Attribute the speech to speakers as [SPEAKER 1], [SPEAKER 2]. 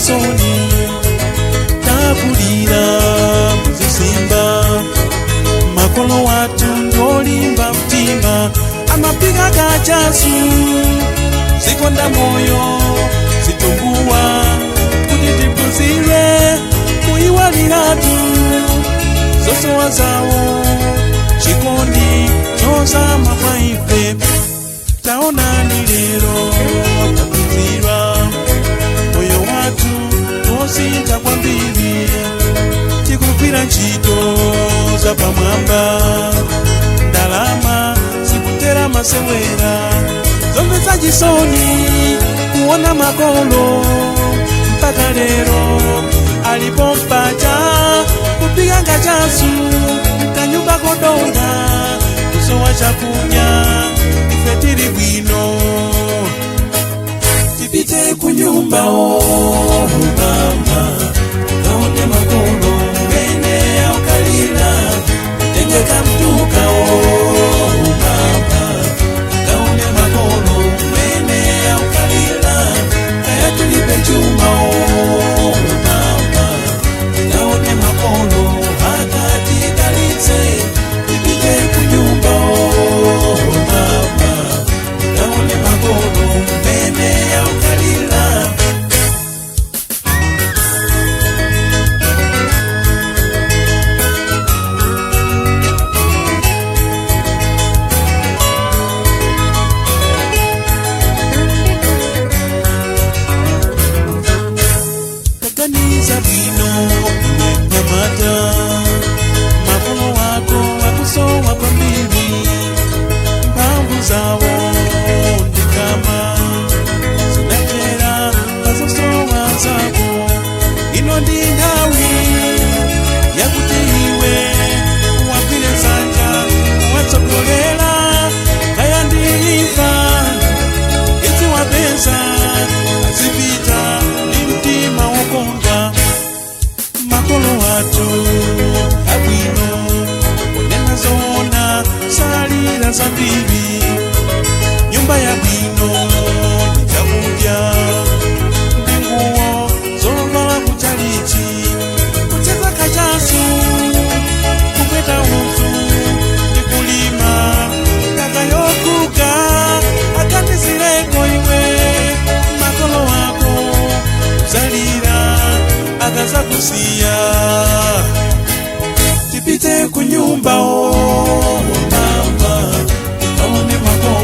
[SPEAKER 1] chisoni, takulira muzisimba. Makolo wathu ndolimba mtima, amaphika kachasu, zikonda moyo zitumbuwa, kuti tiphunzire kuyiwaliratu zosowa zawo, chikondi chozama kwa ife. Taonani lero taphunzira, moyo wathu wosintha kwambiri, tikugwira ntchito zapamwamba, ndalama zikutera masewera. Zomvetsa chisoni kuona makolo mpaka lero alipo mpacha kuphika kachasu kanyumba kodonga, kusowa chakudya, ife tili bwino. Tipite kunyumba, oh mama, kaone makolo mene aukalila, tengeka mtuka, oh mama, kaone makolo mene aukalila, kaya tulibe chuma, oh mama, kaone makolo akatidalitse. Tipite kunyumba, oh mama, kaone makolo mene aukalila. Taganiza bwino nyamata, makolo wako wakusowa kwambiri, mphamvu zawo ndikama zinatera pazosowa zako. Ino ndi nthawi yakuti iwe wagwire dzanja, watsogolera, kaya ndi imfa iziwapeza, azipita ndi mtima wokondwa. Makolo athu abwino, kunena zoona, salira zambiri, nyumba yabwino ndi chakudya ndi nguwo zovala kuchalichi, kucheza kachasu, kupweta udzu ndi kulima kaka yokuka akandizireko. Iwe makolo wako uzalira akazakusiya. Tipite kunyumba, oh mama, kaone makolo.